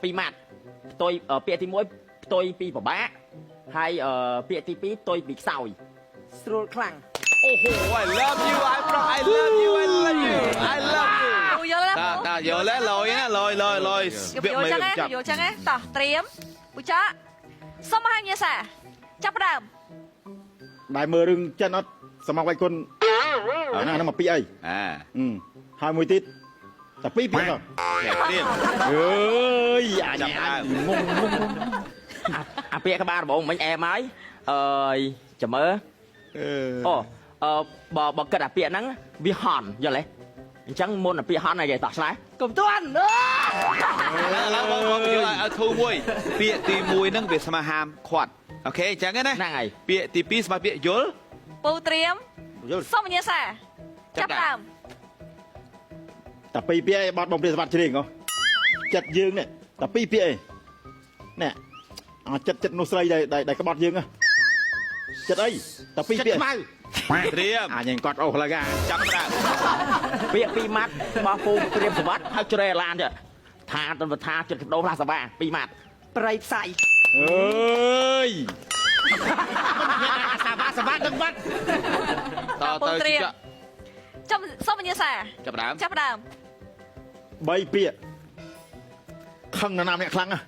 ពីរម៉ាត់ផ្ទុយពាក្យទី1ផ្ទុយពីពិបាកហើយពាក្យទី2ផ្ទុយពីខ្សោយ ស្រួលខ្លាំង អូហូ I love you I bro I love you I love you I love you ពូយល់ណា តា ពូ តាយល់ទេលយណាលយលយលយ យល់ចឹងណាយល់ចឹងណាតោះត្រៀមពូចាសូមមហាញាសាចាប់ផ្ដើម ដែលមើលរឿងចិនអត់សម័យគុណអាហ្នឹងមកពីអី អា ហើយមួយទៀតតែពីរពាក្យទៅ ត្រៀម អើយអា ចាប់ដើម ងងងង អាពាក្យក្បាលដំបងមិញអែមហើយអើយចាំមើលអូអឺបើបើគិតអាពាក្យហ្នឹងវាហន់យល់ទេអញ្ចឹងមុនអាពាក្យហន់អីគេតោះឆ្លើយ កុំទាន់អើ ឥឡូវបងបងយល់ឲ្យធូមួយពាក្យទី1ហ្នឹងវាស្មើហាមខាត់អូខេអញ្ចឹងណា ហ្នឹងហើយ ពាក្យទី2ស្មើពាក្យយល់ ពូត្រៀម យល់ សូមញាសាចាប់ផ្ដើម តែពីរពាក្យឯងបត់បំព្រាសវត្តច្រៀងហ៎ចិត្តយើងនេះតែពីរពាក្យឯងនេះអាចិត្តចិត្តនោះស្រីដែលដែលក្បត់យើងហ៎ចិត្តអីតែពីរពាក្យ ចិត្តខ្មៅ ត្រៀម អាញ៉ែគាត់អូសឡើយអា ចាប់ផ្ដើម ពាក្យពីរម៉ាត់របស់ពូព្រាមសវត្តហើយជ្រែឡានទៀតថាទៅថាចិត្តកដោផ្លាសបាពីរម៉ាត់ ប្រៃផ្សៃ អើយ អាសាវ៉ាសាវ៉ាដឹងបាត់ តទៅចាក់ ចាំសូមញាសា ចាប់ផ្ដើម ចាប់ផ្ដើម បីពាក្យខឹងនរណាម្នាក់ខ្លាំងណាស់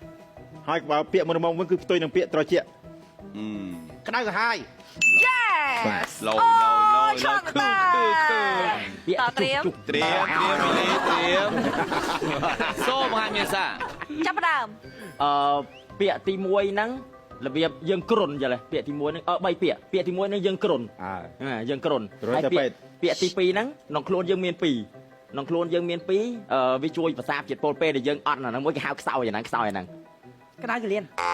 ហើយបើពាក្យមុនមកវិញគឺផ្ទុយនឹងពាក្យត្រជាក់ ក្តៅក្រហាយ Yes លយលយលយ ឆ្លង ខឺ តា ខឺខឺ ពាក្យ តត្រៀម ត្រៀមត្រៀមមីលីត្រៀមសូមហាមេសា ចាប់ផ្ដើម អឺពាក្យទី1ហ្នឹងរបៀបយើងគ្រុនយល់ទេពាក្យទី1ហ្នឹងអឺ3ពាក្យពាក្យទី1ហ្នឹងយើងគ្រុន អើ អាយើងគ្រុន គ្រុនទៅ ពាក្យ ពេទ្យ ពាក្យទី2ហ្នឹងក្នុងខ្លួនយើងមាន2ក្នុងខ្លួនយើងមាន2អឺវាជួយប្រសាបជាតិពុលពេលដែលយើងអត់អាហ្នឹងមួយគេហៅខ្សោយអាហ្នឹងខ្សោយអាហ្នឹង ក្តៅកលៀន អូ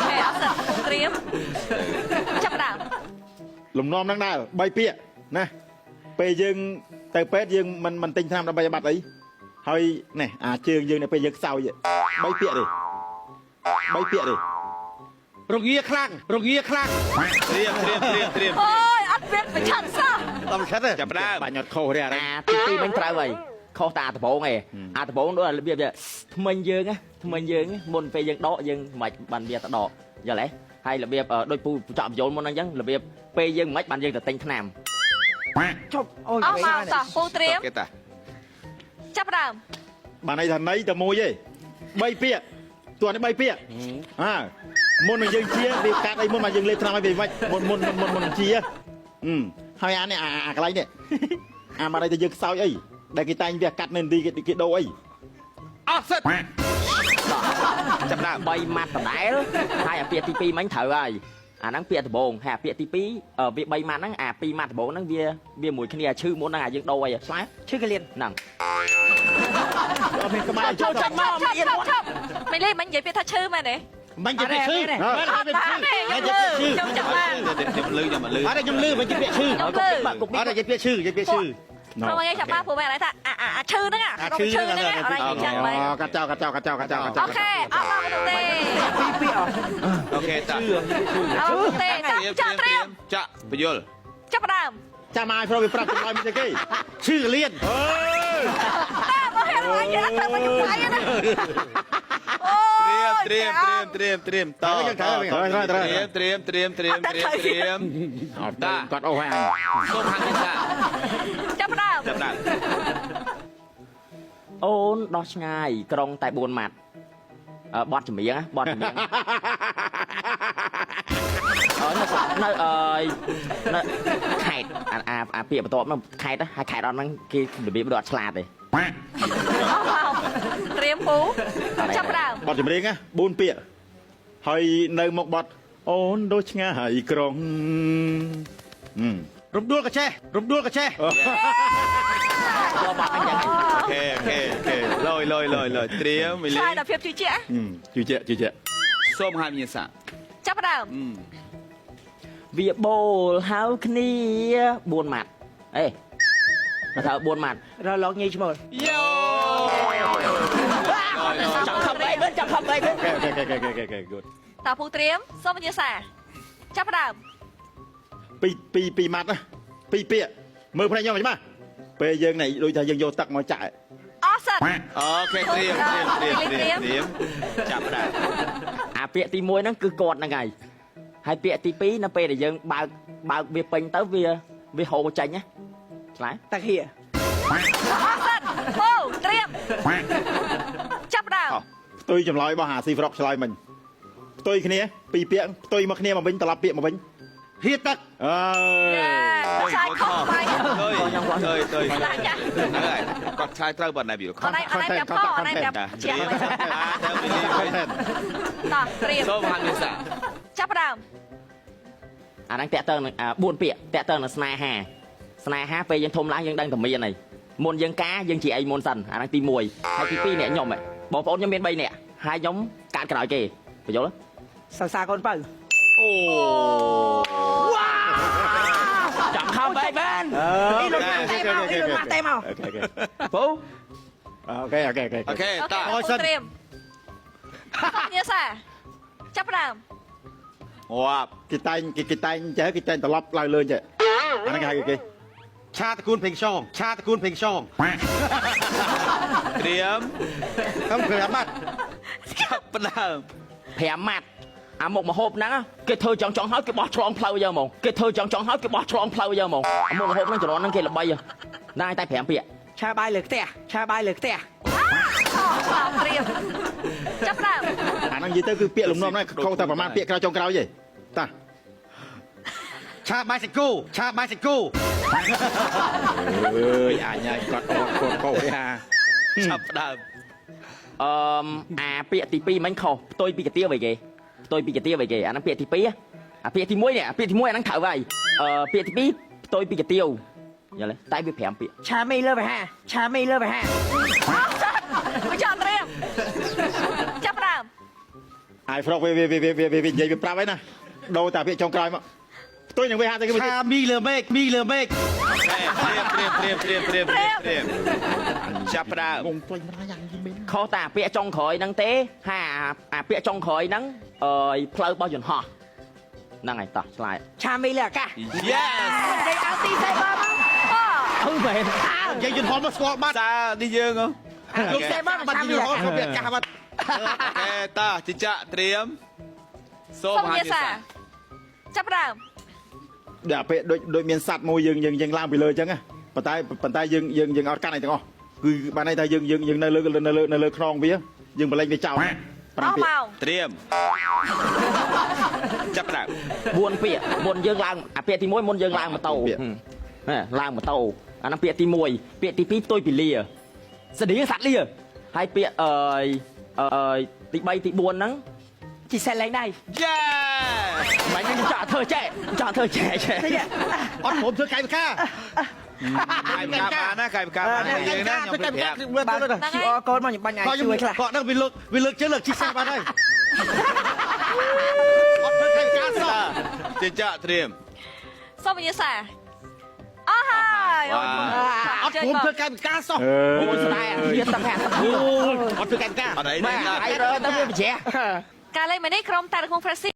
ខេអត់សិនពូត្រៀមចាប់ផ្ដើម លំនាំហ្នឹងដែរបីពាក្យណាពេលយើងទៅពេទ្យយើងមិនមិនទិញថ្នាំដើម្បីឲ្យបាត់អីហើយនេះអាជើងយើងនៅពេលយើងខ្សោយបីពាក្យទេបីពាក្យទេ រងាខ្លាំងរងាខ្លាំង ត្រៀមត្រៀមត្រៀមត្រៀម អូយអត់មានប្រឆាំងសោះ តំឆិតទេ ចាប់ផ្ដើម បាញ់អត់ខុសទេអា អាទី2វិញត្រូវហើយខុសតែអាដបងឯងអាដបងដូចរបៀបថាថ្មិញយើងណាថ្មិញយើងមុនពេលយើងដកយើងមិនបានវាទៅដកយល់ទេហើយរបៀបដូចពូចក់បញ្យលមុនហ្នឹងអញ្ចឹងរបៀបពេលយើងមិនបានយើងទៅទិញថ្នាំ ជប់អូយ អស់មកតោះពូត្រៀម គេតា ចាប់ផ្ដើម បានន័យថាន័យតែមួយទេបីពាក្យតួនេះបីពាក្យអើមុននឹងយើងជាវាកាត់អីមុនមកយើងលេបថ្នាំឲ្យវាមិនមុនមុនមុនមុននឹងជាអឺហើយអានេះអាកន្លែងនេះអាបានន័យថាយើងខ្សោយអីដែលគេតែងវាកាត់នៅទីគេគេដូរអី អស់សិតចាប់ផ្ដើម 3ម៉ាត់ដដែលហើយអាពាក្យទី2មិញត្រូវហើយអាហ្នឹងពាក្យដំបងហើយអាពាក្យទី2វា3ម៉ាត់ហ្នឹងអា2ម៉ាត់ដំបងហ្នឹងវាវាមួយគ្នាឈឺមុនហ្នឹងអាយើងដូរអីឆ្លើយ ឈឺកលៀន ហ្នឹង អត់មានក្បែរ ចូលចាំមក ឈប់ឈប់ឈប់មិនលេមិននិយាយពាក្យថាឈឺមែនទេ មិនជាពាក្យឈឺមិន អត់បានទេ មិនជាពាក្យឈឺ ខ្ញុំចាំបាន ខ្ញុំលឺខ្ញុំលឺ អត់ទេខ្ញុំលឺមិនជាពាក្យឈឺ ខ្ញុំលឺ អត់ទេនិយាយពាក្យឈឺនិយាយពាក្យឈឺ ព្រោះមកចាំបានព្រោះមែនថាអាអាឈឺហ្នឹងអាឈឺហ្នឹងអត់អីចឹងមែន កាត់ចោលកាត់ចោលកាត់ចោលកាត់ចោលកាត់ចោល អូខេអត់មកទេ ពីរពាក្យអស់ អូខេតា អត់ទេចាប់ត្រៀម ចាក់បញ្យល ចាប់ផ្ដើម ចាំឲ្យប្រូវាប្រាប់ចម្លើយមិនទេគេ ឈឺកលៀន អើយ តែមកហេតុអីគេអត់ធ្វើមកខ្ញុំបាយណាអូ ត្រៀមត្រៀមត្រៀមត្រៀមត្រៀមត ត្រូវត្រូវត្រូវ ត្រៀមត្រៀមត្រៀមត្រៀមត្រៀមត្រៀម អត់គាត់អូសហើយ សូមហាមេសា ចាប់ផ្ដើម ចាប់ផ្ដើម អូនដោះឆ្ងាយក្រុងតែ4ម៉ាត់អឺបត់ចម្រៀងបត់ចម្រៀងអឺនៅអឺនៅខេតអាអាពាក្យបន្ទាប់នោះខេតហើយខេតអត់ហ្នឹងគេរបៀបដូចអត់ឆ្លាតទេ អស់មកត្រៀមពូចាប់ផ្ដើម បត់ចម្រៀងណា4ពាក្យហើយនៅមកបត់អូនដូចឆ្ងាយក្រុង រំដួលកចេះរំដួលកចេះ យកបត់អញ្ចឹង អូខេអូខេអូខេលយលយលយលយត្រៀមមីលី ឆ្លើយដល់ភាពជឿជាក់ ជឿជាក់ជឿជាក់ សូមហាមេសា ចាប់ផ្ដើម វាបូលហៅគ្នា4ម៉ាត់អេបើថា4ម៉ាត់ រលកញីឈ្មោះ យោ ចង់ខំអីវិញចង់ខំអីវិញ អូខេអូខេអូខេអូខេ good តើពូត្រៀមសូមវិញ្ញាសាចាប់ផ្ដើម ពីពីពីម៉ាត់ណាពីរពាក្យមើលភ្នែកខ្ញុំច្បាស់ពេលយើងនេះដូចថាយើងយកទឹកមកចាក់ អស់សិត OK ត្រៀមត្រៀមត្រៀមត្រៀមត្រៀមចាប់ផ្ដើម អាពាក្យទី1ហ្នឹងគឺគាត់ហ្នឹងហើយហើយពាក្យទី2នៅពេលដែលយើងបើកបើកវាពេញទៅវាវាហូរចេញណាឆ្លើយ តាហៀ អស់សិតពូត្រៀមចាប់ផ្ដើម ផ្ទុយចម្លើយរបស់អាស៊ីហ្វ្រុកឆ្លើយមិញផ្ទុយគ្នាពីរពាក្យផ្ទុយមកគ្នាមកវិញត្រឡប់ពាក្យមកវិញ ហៀទឹក អើ ឆ្លើយខុសបាយ ទៅទៅទៅ ឡាចា ហ្នឹងហើយគាត់ឆ្លើយត្រូវប៉ុណ្ណាវាខុស អនឡាញអនឡាញប្រាប់ខុសអនឡាញប្រាប់ជា ត្រៀមទៅវិលីវិញ តោះត្រៀម សូមហានិសា ចាប់ផ្ដើម អាហ្នឹងតាក់តងនឹងអា4ពាក្យតាក់តងនឹងស្នេហាស្នេហាពេលយើងធំឡើងយើងដឹងតែមានហើយមុនយើងការយើងជាអីមុនសិនអាហ្នឹងទី1ហើយទី2អ្នកខ្ញុំហ៎បងប្អូនខ្ញុំមាន3នាក់ហើយខ្ញុំកាត់ក្រោយគេបញ្យល់ សរសើរកូនបើ អូ ចាំខំបែកបាន អ៊ីលុនម៉ាស់តែមកអ៊ីលុនម៉ាស់តែមក OK OK ពូ OK OK OK OK អូ តោះ ខេត្រៀមញាសាចាប់ផ្ដើម ងាប់ គេតែងគេគេតែងចេះគេតែងត្រឡប់ឡើងលើចេះអាហ្នឹងគេហៅគេគេ ឆាតកូនភេងសងឆាតកូនភេងសង ត្រៀម ខ្ញុំគ្រាបាត់ ចាប់ផ្ដើម 5ម៉ាត់អាមុខមហូបហ្នឹងគេធ្វើចង់ចង់ហើយគេបោះឆ្លងផ្លូវយកហ្មងគេធ្វើចង់ចង់ហើយគេបោះឆ្លងផ្លូវយកហ្មងអាមុខមហូបហ្នឹងជំនាន់ហ្នឹងគេល្បីណាតែ5ពាក្យ ឆាបាយលើផ្ទះឆាបាយលើផ្ទះ ខុសត្រៀមចាប់ផ្ដើម អាហ្នឹងនិយាយទៅគឺពាក្យលំនាំហ្នឹងខុសតែប្រហែលពាក្យក្រោយចុងក្រោយទេតា ឆាបាយសាច់គោឆាបាយសាច់គោ អើយអញហើយគាត់អត់គាត់កោហា ចាប់ផ្ដើម អឺមអាពាក្យទី2មិញខុសផ្ទុយពីកាទៀវអីគេផ្ទុយពីកាទៀវអីគេអាហ្នឹងពាក្យទី2អាពាក្យទី1នេះអាពាក្យទី1អាហ្នឹងត្រូវហើយអឺពាក្យទី2ផ្ទុយពីកាទៀវយល់ទេតែវា5ពាក្យ ឆាមីលើបហាឆាមីលើបហា អស់សិតបញ្ចប់ត្រៀមចាប់ផ្ដើម អាយហ្វ្រុកវាវាវាវាវានិយាយវាប្រាប់ហើយណាដូរតែពាក្យចុងក្រោយមកផ្ទុយនឹងវាហាទៅគេ ឆាមីលើមេឃមីលើមេឃ ត្រៀមត្រៀមត្រៀមត្រៀមត្រៀមត្រៀមត្រៀមចាប់ផ្ដើម ងងផ្លេញមកយ៉ាងយីមែន ខុសតែអាពាក្យចុងក្រោយហ្នឹងទេហើយអាពាក្យចុងក្រោយហ្នឹងអើយផ្លូវរបស់យន្តហោះហ្នឹងហើយតោះឆ្លើយ ឆាមីលើអាកាស Yes និយាយឲ្យទីសេបើមក អឺមែន និយាយយន្តហោះមកស្គាល់បាត់ សានេះយើងហ៎ លោកសេបាត់បាត់យន្តហោះស្គាល់ពីអាកាសបាត់ OK តោះជីចាក់ត្រៀមសូម សូម ហានិ ញាសា សា ចាប់ផ្ដើម ដល់ពេលដូចដូចមានសัตว์មួយយើងយើងយើងឡើងពីលើអញ្ចឹងណាប៉ុន្តែប៉ុន្តែយើងយើងយើងអត់កាន់អីទាំងអស់គឺបានន័យថាយើងយើងយើងនៅលើនៅលើនៅលើខ្នងវាយើងបលែងវាចោល អស់ 5ពាក្យ ម៉ោង ត្រៀមចាប់ផ្ដើម 4ពាក្យមុនយើងឡើងអាពាក្យទី1មុនយើងឡើងម៉ូតូហ៎ឡើងម៉ូតូអាហ្នឹងពាក្យទី1ពាក្យទី2ផ្ទុយពីលាស្តៀងសត្វលាហើយពាក្យអើយអើយទី3ទី4ហ្នឹង ជីសេះលែងដៃ Yes មិនហ្នឹងចាក់ធ្វើចេះចាក់ធ្វើចេះចេះ តិច អត់ព្រមធ្វើកាយវិការ កាយវិការបានណាកាយវិការបានណាយើងណាខ្ញុំ ធ្វើកាយវិការ ប្រាប់ មើលទៅ បាទ QR code មកខ្ញុំបាញ់ឲ្យ គាត់ ជួយខ្លះ គាត់ដឹងវាលើកវាលើកជើងលើកជីសេះបាត់ហើយអត់ធ្វើកាយវិការសោះ ជីចាក់ត្រៀម សូមញាសាអស់ហើយ វ៉ា អត់ព្រមធ្វើកាយវិការសោះ អូយស្ដាយអាទៀតទឹកហាក់ទឹក អូយអត់ធ្វើកាយវិការ អត់អីទេ ម៉ែអាយរើទៅវាប្រជ្រះ ការលេងមួយនេះក្រុមតែក្នុង Fresh